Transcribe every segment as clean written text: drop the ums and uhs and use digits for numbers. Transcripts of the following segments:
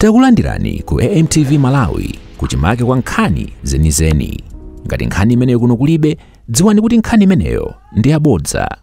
Takulandirani ku AMTV Malawi kuchimake kwa nkhani zenizeni. Ngati nkhani imeneyo kuno kulibe, dziwani kuti nkhani imeneyo ndi yabodza.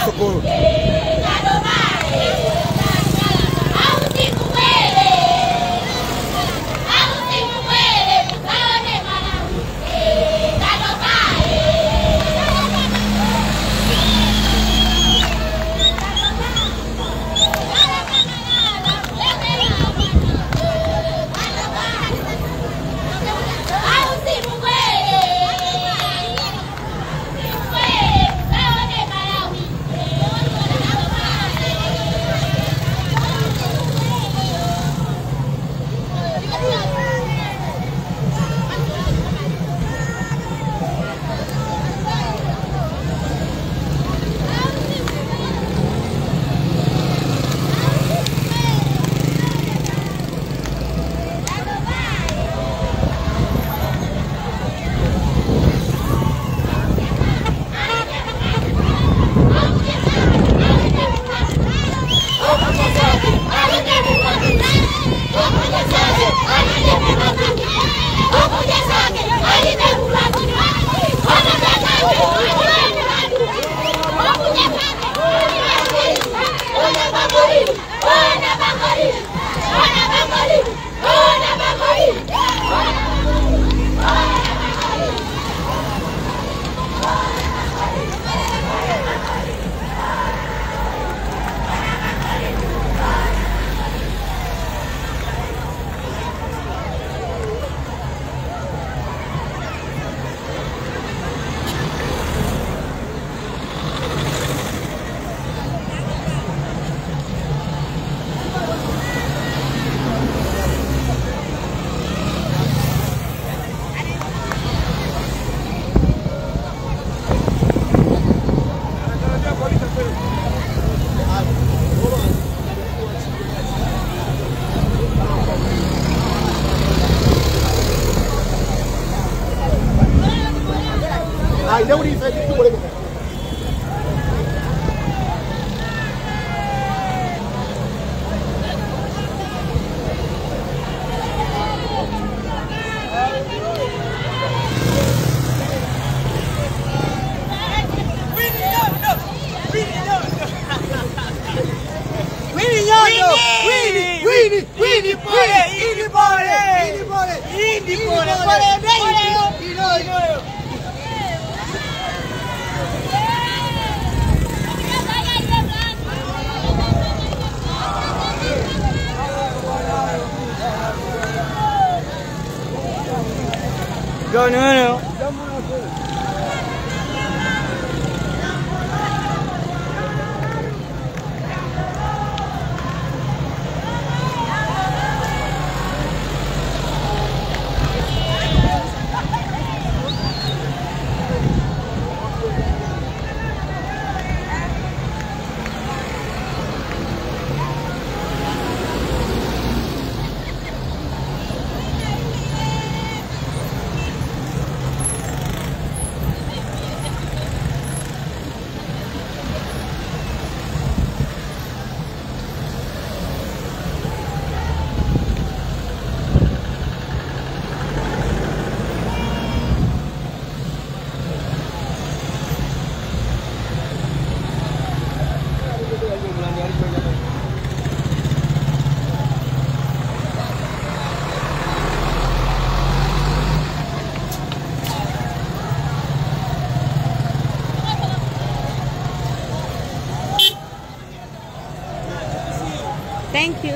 Socorro. Ndekuti ife tikolekeza. No. Thank you.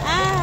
Ah.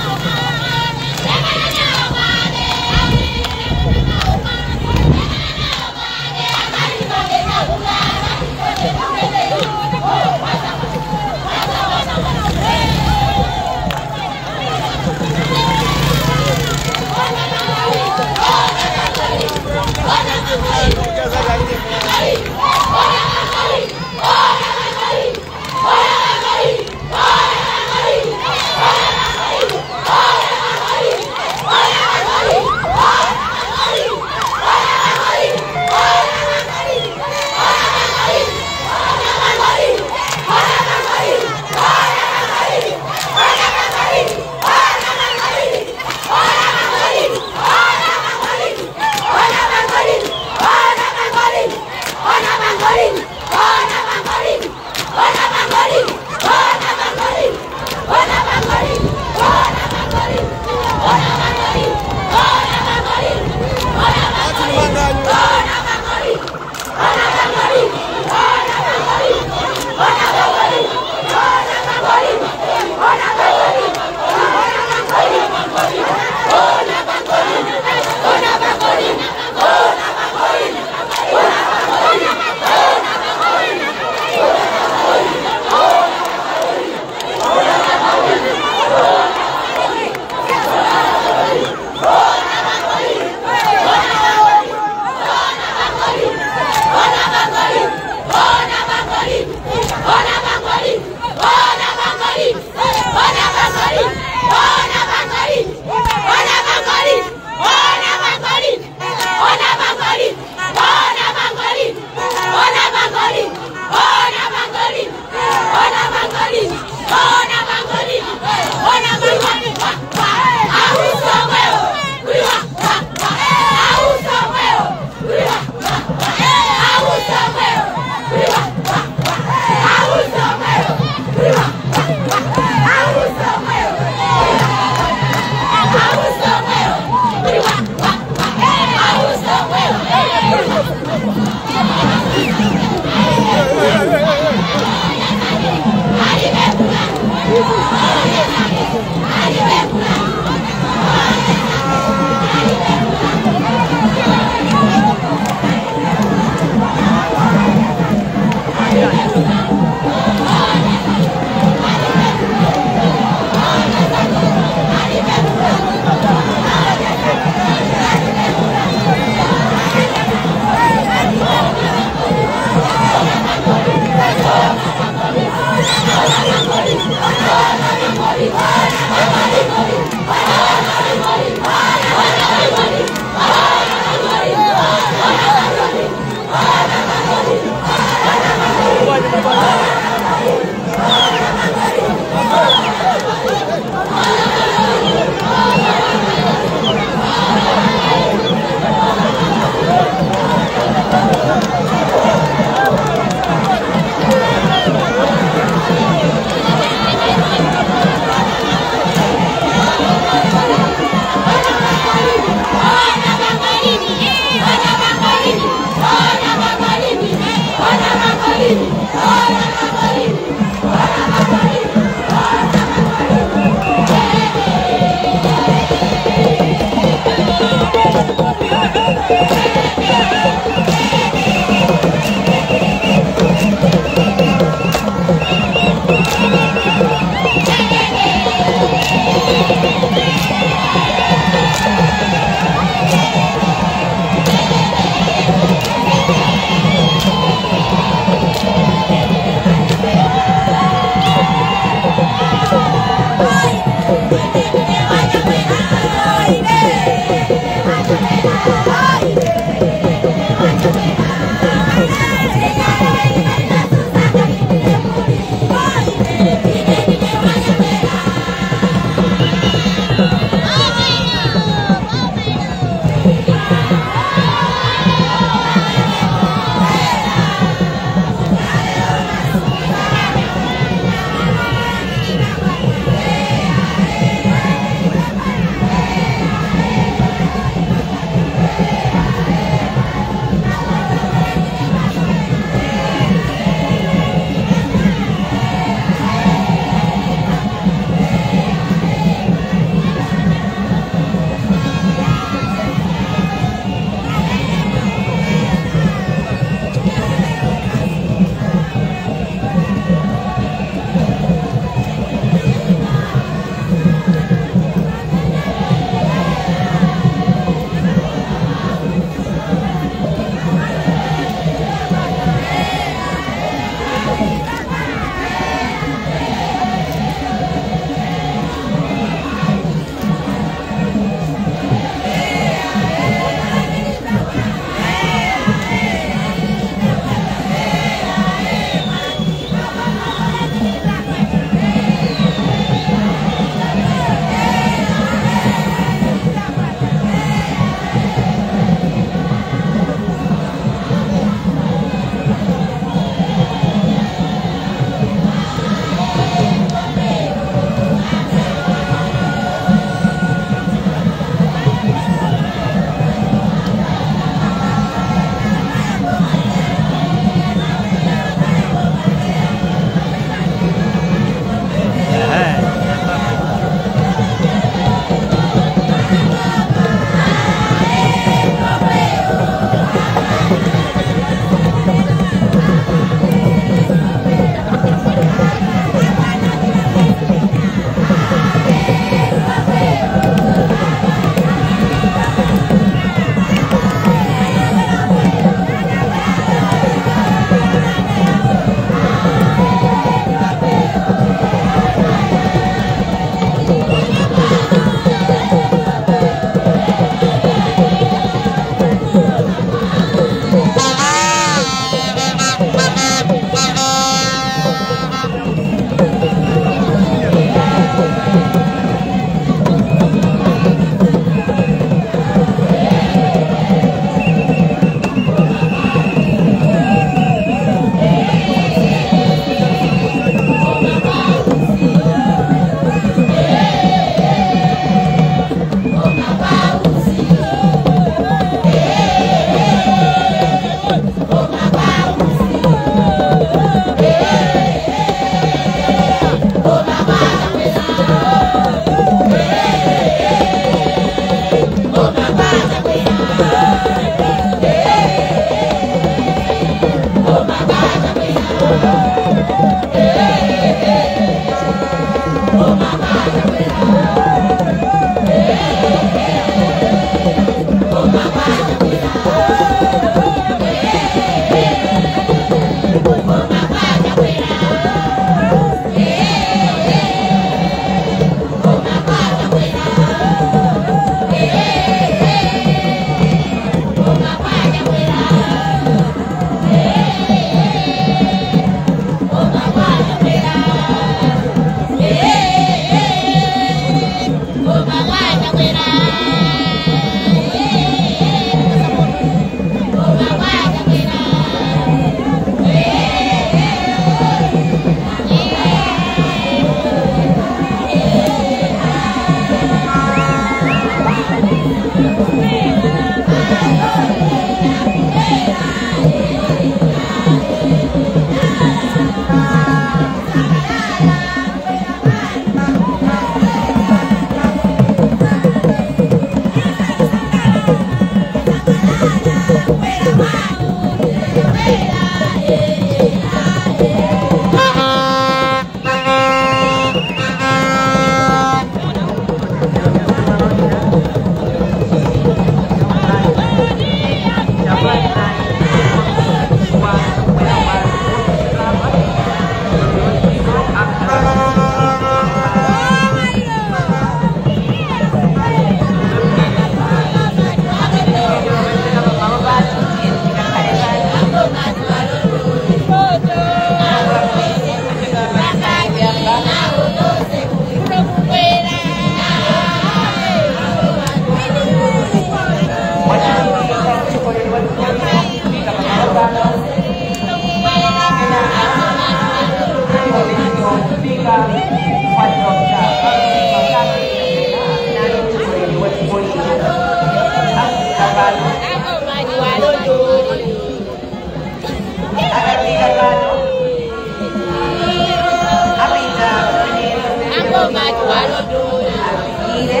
Afikire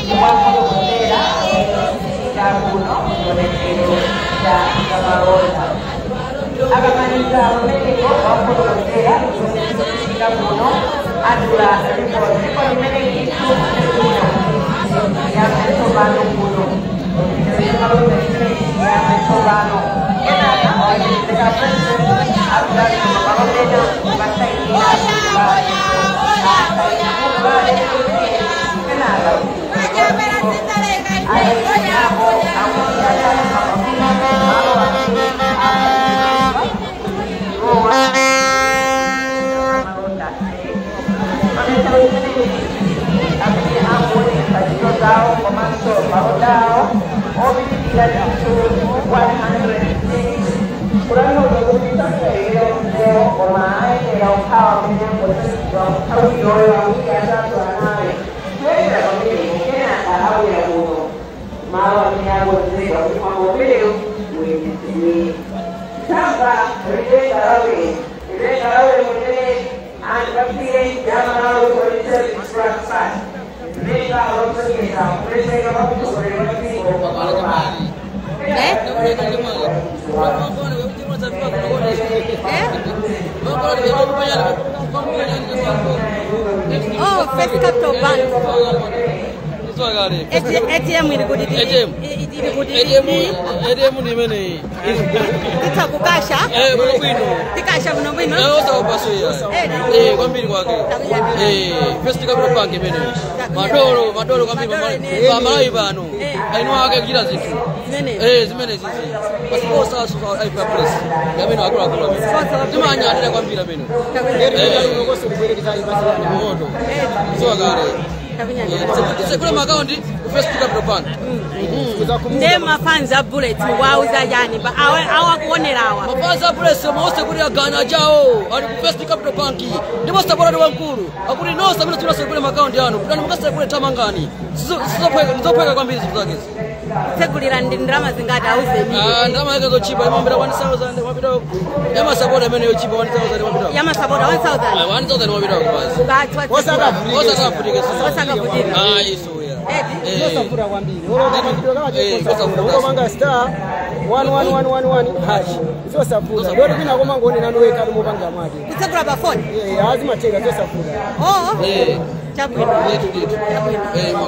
kuwafotokozera zimene kuno chionetsero cha zamalonda. Akamaliza kumeneko wafotokozera zimene zikuchitika kuno, adula ripoti, ripoti imene ndithu kuno yambe tsopano kuno zamalonda imene yambe tsopano. Kenaka olemekezeka President akudalitsa makalonda kukasainira. Kenaka Oh, First Capital Bank. ATM ili kuti ATM. Ili kuti ATM ATM ndi imeneyi. Titha kukasha. Eh, bwino bwino. Tikasha bwino bwino. Eh, osawapasuya. Eh, kwambiri kwake. Eh, First Capital Bank imeneyi. Madolo, madolo kwambiri pamalawi pano. Aino ake kuchita zinthu. Zimenezi. Eh, zimene zizi. Pasiposa aipa press. Yamene akuluakulu amene. Timanyadira kwambiri amene. Moto. Ziwa kale. Tsekula maakaunti ku First Capital Bank. Nde mafans a Bullets wauza yani awakuonerawa. Mafans a Bullets mose kuti agana chawo ali ku First Capital Bank, ndipo sapota wamkulu akuti nonse amene simunasekule maakaunti anu kutani mukasekule, tamangani, ndizophweka kwambiri zinthu zakezi. Kutsegulira ndi ndalama zingati, auzeni? Ah, ndalama yake zochipa, imambira 1000 mwapita, yamasapota imene yochipa 1000 mwapita. Yamasapota 1000. 1000 mwapita basi. Osakavutika. Osakavutika. Ah, isuya. Zosavuta kwambiri. Olopanga *11111# zosavuta, lero kwina komangoonera noweka mopanga mwake. Kutsegula pa foni. Azimatheka, zosavuta. Oh, chabwino.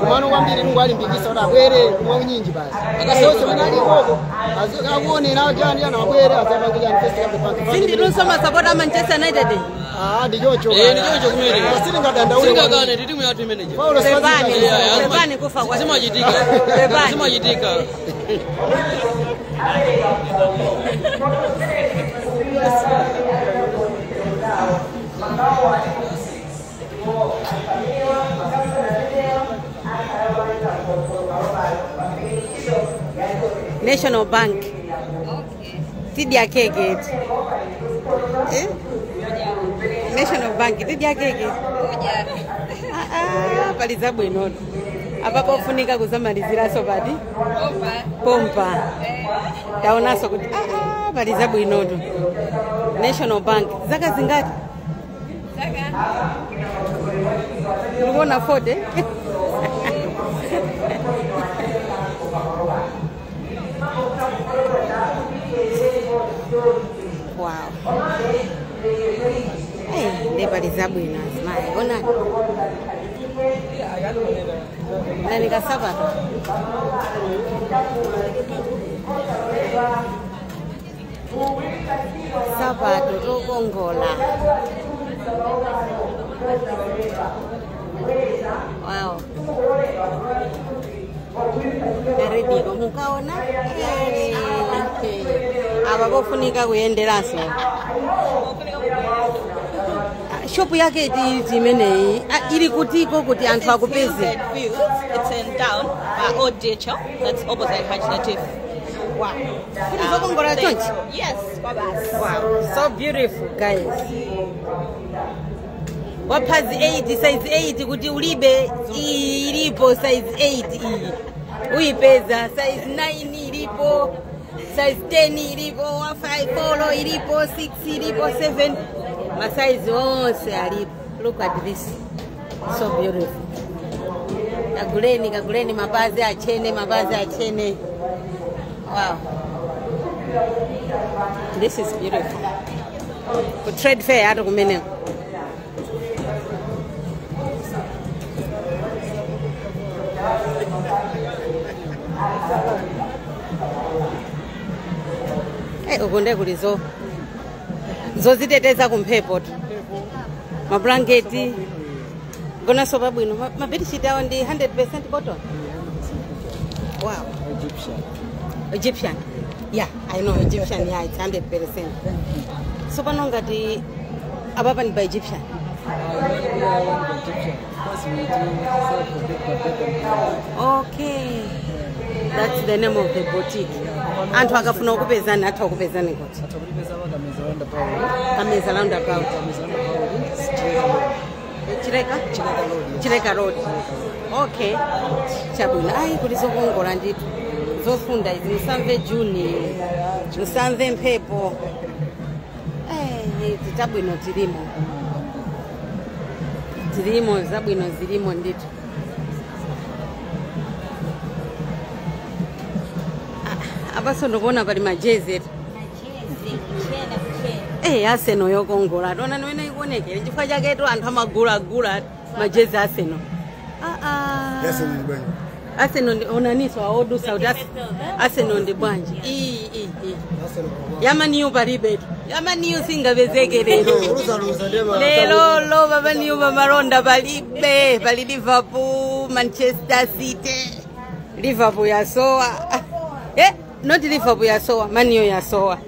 Kumano kwambiri, Mulungu alimbikisa kuti abwere mwaunyinji basi, onse mene alikoko akuonera chani chani abwere azapange chani First Capital Bank. Sindinunso masapota a Manchester United. Ah, ndi chocho. Eh, ndi chocho kumene. Silingadandaule. Singakane ndi timu yathu imeneja. Paulo. Pepani. Pepani kufa kwa Zimachitika. Pepani. Zimachitika. National Bank. Tidya keke eti. Eh? National Bank tidya keke. Ah, ah, pali zabwinoto. Apa pofunika kuzamaliziraso pati pompa. Taonaso kuti ah, ah, pali zabwinoto. National Bank zaka zingati? Ndikuona 40. Wow. Eh, ndi pali zabwino azimayi. Ona. Nani kasapato? Sapato tokongola. Wow. Erediko mukaona? Eh, apa pofunika kuyenderanso. Ah, shopu yake iti imeneyi. Ah, ili kutiko kuti anthu akupeze? Fields. It's in town, Old DHL. That's opposite Hajj Latif. Wow. Kuti zokongola chonchi? Yes, kwabasi. Wow, so beautiful, guys. Waphazi 8, size 8 kuti ulibe, iyi ilipo size 8 iyi. Uyipeza size 9 ilipo, size 10 ilipo, 5 4 ilipo, 6 ilipo, 7. Masaizi onse alipo. Look at this. So beautiful. Kaguleni, kaguleni mapazi achene, mapazi achene. Wow. This is beautiful. Ku trade fair atu kumeneko. Uku nde kuli zo zoziteteza kumphepo tu, mablanketi gonaso pabwino, mabedsheet awo ndi 100% cotton. Wow. Egyptian. Egyptian. Yeah, I know Egyptian. Yeah, it's 100%. So pano ngati apapa ndi pa Egyptian. Egyptian. Because we do sell for big bed and Okay. That's the name of the boutique. Anthu akafuna kukupezani atha kukupezani kuti? Atha kutipeza pa Kameza roundabout. Kameza roundabout. Kameza roundabout. Chileka Road. Chileka? Chileka Road. Yes. Chileka Road. Okay. Chabwino. Ayi, kuti zokongola ndithu. Zofunda izi, musamve Juni. Musamve mphepo. Eh, izi tabwino tilimo. Zilimo zabwino zilimo ndithu. Ah, apaso ndikuona pali majezi etu. Eh, Arsenal yokongola. Tona nimene ikuonekera. Chifukwa chaketu anthu amagulagula majezi Arsenal. Ah ah. Arsenal ndi bwanji? Arsenal ndi onaniso aodusa kuti Arsenal ndi bwanji. Iyi iyi iyi. Ya Man U palibe tu. Ya Man U singapezeke lero. Luza ndema. Lero lo pa Man U pamalonda palibe. Pali Liverpool, Manchester City. Liverpool yasowa. Eh, not Liverpool yasowa, Man U yasowa.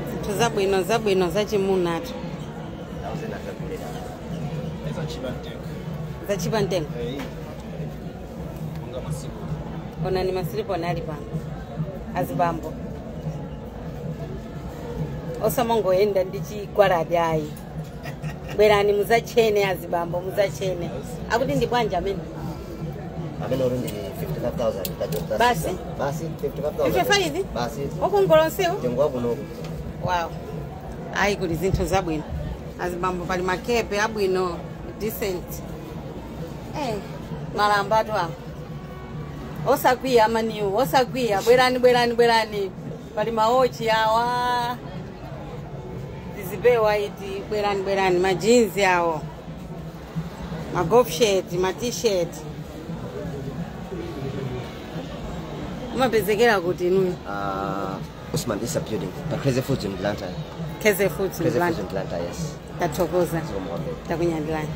Zinthu zabwino zabwino zachimunatu. Zachipa mtengo. Onani masiliponi ali pano. Azibambo. Osamangoyenda ndi chigwaladi ayi. Bwerani muzachene azibambo muzachene. Akuti ndi bwanji amene? Amene uri ndi 55,000. Basi? Basi 55,000. 55? Basi. Okongola onsewo? Mtengo wakuno. Wow. Ayi, kuli zinthu zabwino. Azibambo pali makepe abwino, decent. Eh, malamba atu awa. Osakwiya Man U, osakwiya, bwerani bwerani bwerani. Pali maochi awa. Tizipewa iti bwerani bwerani, majinzi awo. Ma golf shirt, ma t-shirt. Umapezekera kuti inuyo? Usman Issa building. Pa Crazy Foods in Blantyre. Crazy Foods in Crazy Foods Blantyre. in Blantyre, yes. Tathokoza. Zikomo kwambiri. Takunyadilani.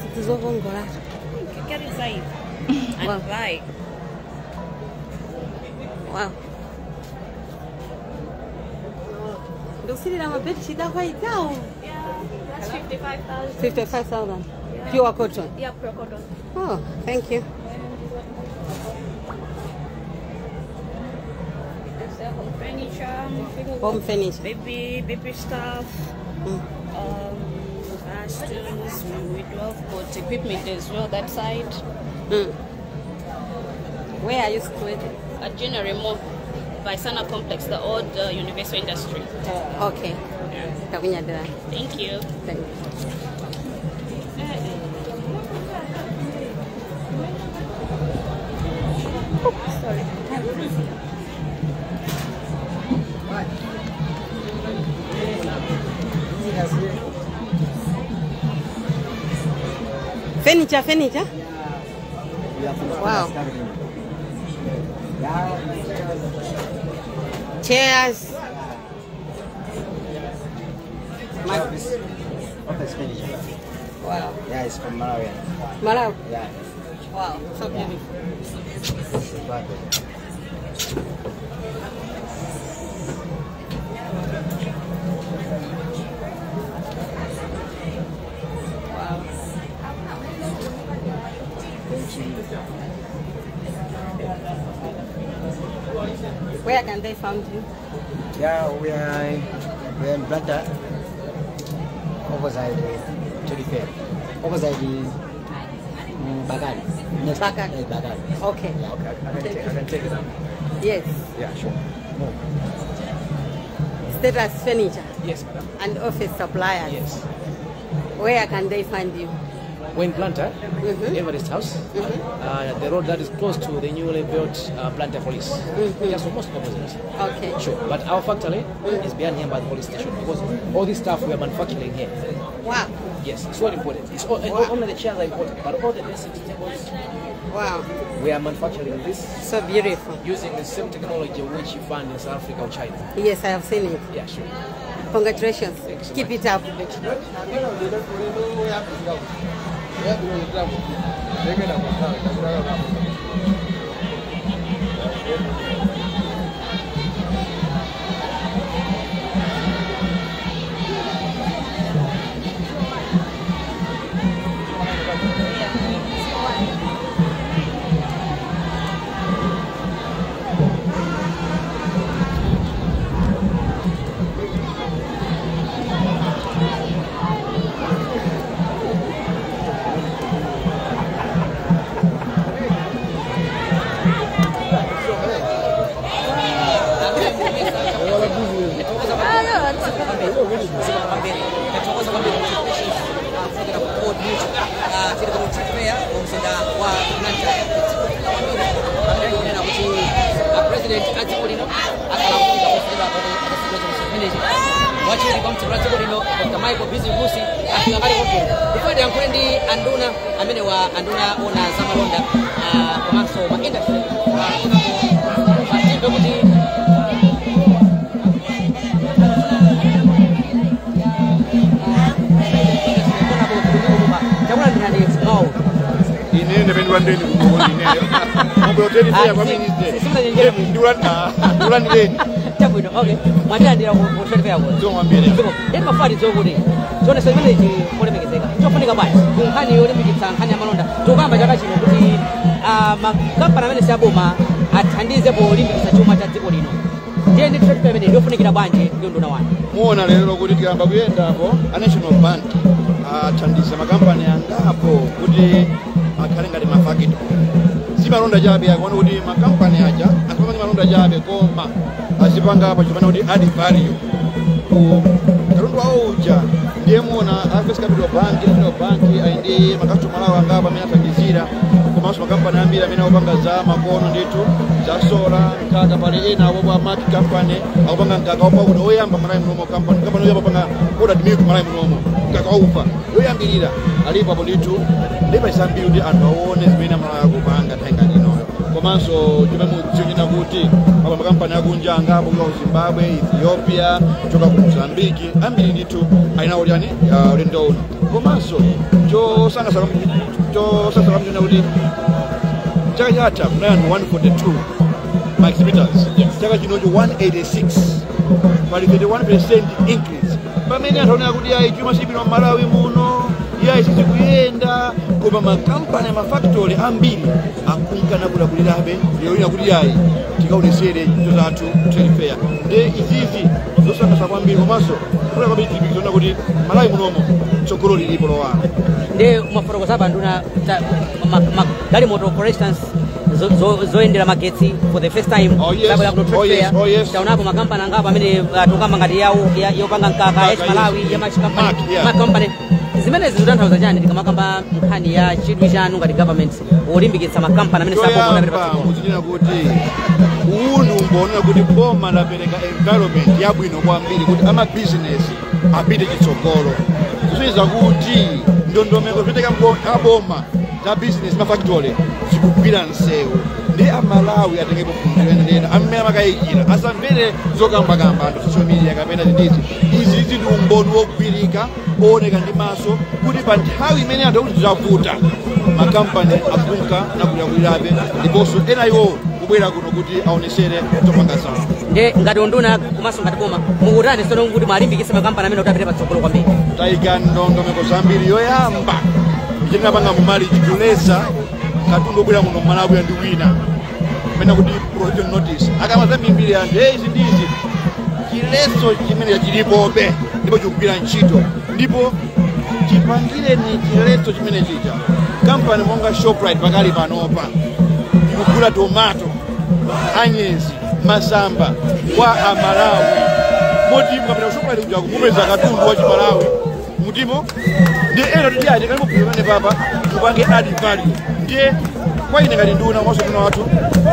Zinthu zokongola. Get inside and Wow. buy. Wow. Ndikusilira ma bedsheet akwaitawo. Yeah, that's 55,000. 55,000. Pure cotton. Yeah, pure cotton. Oh, thank you. There's the home furniture, Home furniture. baby stuff, stools. We do have got equipment as well that side. Where are you situated? At January Mall by Sana Complex, the old Universal Industry. Okay. Takunyadira. Thank you. Thank you. Sorry. Furniture, furniture. Wow. Chairs. Office furniture. Wow. Yeah, it's from Malawi. Malawi? Yeah. Wow, so beautiful. Wow. Where can they find you? Yeah, we are in Blantyre, opposite Trade Fair, opposite Bagari. Next, Bagari. Bagari. Okay. Yeah. Okay, I can take it up. Yes. Yeah, sure. Move. Status Furniture. Yes, madam. And office suppliers. Yes. Where can they find you? We're in Blantyre, Everest House, the road that is close to the newly built Blantyre Police. Just almost opposite. Okay. Sure, but our factory is behind here by the police station because all this stuff we are manufacturing here. Wow. Yes, it's all imported. It's all, wow. Only the chairs are imported, but all the desks, tables. Wow. We are manufacturing this. So beautiful. Using the same technology which you find in South Africa or China. Yes, I have seen it. Yeah, sure. Congratulations. Thank you so Keep much. It up. Thank you. Nkhani yolimbikitsa nkhani ya malonda tikukamba chaka chino kuti makampani amene siaboma athandize polimbikitsa chuma cha dziko lino. Ndiye ndi trade fair imene yofunikira bwanji ndiyo nduna wanu. Muona lero kuti tikayamba kuyendapo a National Bank athandiza makampani angapo kuti akhale ngati mafakito. Si malonda chabe akuona kuti makampani aja asipanga malonda chabe koma azipanga apa chipana kuti add value ku katundu wawo uja. Ndiye muona First Capital Bank, National Bank ndi makastomala awo angapo amene athandizira komanso makampani ambiri amene akupanga za makono ndithu za sola mkaka pali ena awopo a Mark Company akupanga mkaka wapauda oyamba Malawi munomo kampani oyamba panga powdered milk Malawi munomo mkaka waufa yoyambirira alipo apo ndithu ndipachisa mbiri kuti anthu aone zimene Malawi akupanga nthawi inoyo. Komanso chomwe mudziwonena kuti apa makampani akunja angapo kuchoka ku Zimbabwe, Ethiopia, kuchoka ku Mozambique ambiri ndithu ali nawo yani ulendo uno. Komanso chosangalatsa kuti chaka chatha kunali anthu 142 ma exhibitors, chaka chinocho 186, pali 31% increase. Pamene anthu aonera kuti ayi chuma chipino Malawi muno yayi sizikuyenda, koma makampani amafactory ambiri akunkana kulakulirabe lero kuti yayi tikaonesere ntchito zathu trade fair. Ndi izizi zosangalatsa kwambiri komanso kula kwambiri tilipikizoona kuti Malawi munomo tsogolo lilipo lowala. Ndi mafotokoza apa nduna galimoto for instance zoyendera magetsi for the first time. Oh yes. Oh yes. Taonapo makampani angapo amene tukamba ngati yawo yopanga mkaka ya Malawi ya Mark Company. Zimene zikutanthauza chani tikamakamba nkhani ya chidwi chanu ngati government wolimbikitsa makampani amene sakupona pete patsogolo? Muzinena kuti uwu ungoonera kuti boma lapereka environment yabwino kwambiri kuti amabizinesi apite chitsogolo. Zisonyeza kuti Ndondomeko ziteka aboma za business mafactory zikugwira nsewu ndi amalawi atengepo phunziro amene amakayikira asamvere zokambakamba anthu social media kapena zindizi izi ndi umboni wogwirika ooneka ndi maso kuti pa nthawi imene anthu akuti zavuta makampani akunka nakulirakulirabe ndiponso ena iwo kubwera kuno kuti aonesere zopanga zawo. Nde ngati unduna komanso ngati boma mukutani sono kuti mwalimbikitse makampani amene kuti apite patsogolo kwambiri? Tayika ndondomeko zambiri. Yoyamba itinapanga mumali chituleza katundu obwera muno Malawi ndi wina pena kuti prohibition notice akamaza mimbiri anthu izi ndizi chileso chimene chilipobe ndipo chikugwira ntchito ndipo chipangireni chileso chimene chija kampani monga Shoprite pakali panopa ikugula tomato anyezi masamba kwa amalawi moti mukapita Shoprite kuja kumupeza katundu wa chimalawi mutimo ndi ena titi kalipo pamene papa kupange add value ndiye kwa ine ngati nduna komanso nduna wathu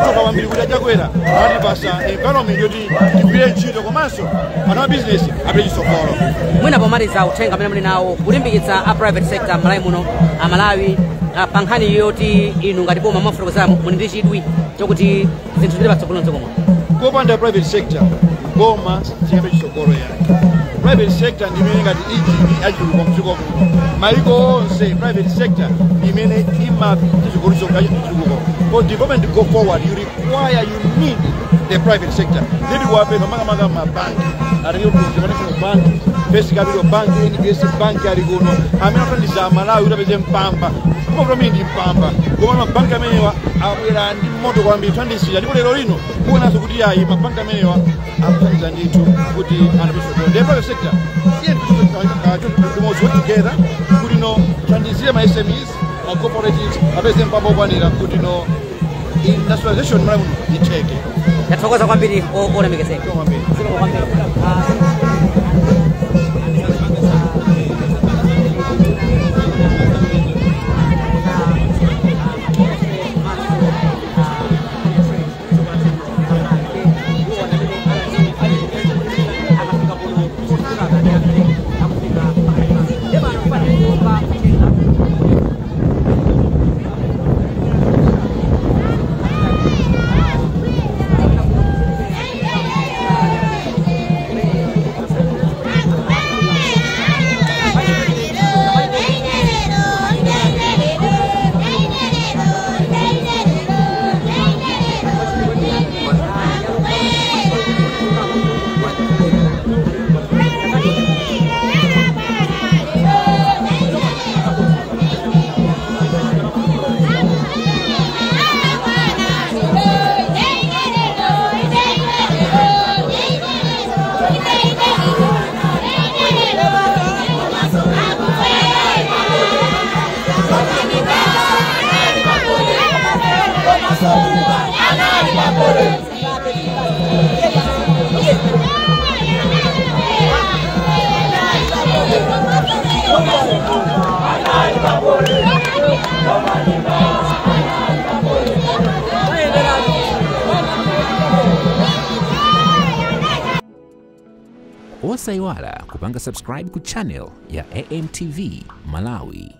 toka kwambiri kuti achakwera anatipasa environment yoti tigwire ntchito komanso anthu a business apite chitsogolo. Mwina pomaliza uthenga amene muli nawo kulimbikitsa a private sector m'Malawi muno amalawi pa nkhani yoti inu ngati boma mwafotokozera muli ndi chidwi chokuti zinthu zipite patsogolo mdziko muno. Kopanda private sector boma singapite chitsogolo yake. Private sector ndi imene ngati injini yachitukuko mdziko muno. Maiko onse private sector ndi imene imapita chitukuko. For development to go forward you require, you need the private sector. Ndidi kuwapempha makamaka mabanki atenge ku National Bank, First Capital Bank, NBS Bank ali kuno amene athandiza amalawi kuti apeze mpamba koma ndi mpamba koma mabanki amenewa abwera ndi moto kwambiri kuthandizira ndipo lero lino kuonanso kuti ayi mabanki amenewa akuthandiza ndithu kuti anthu apite. The private sector iye limodzi work together kuti no thandizire ma SMEs ma cooperatives apeze mpamba okwanira kuti no industrialization Malawi muno itheke. Ndathokoza kwambiri olemekezeka. Kwambiri. Osayiwala kupanga subscribe ku channel ya AMTV Malawi.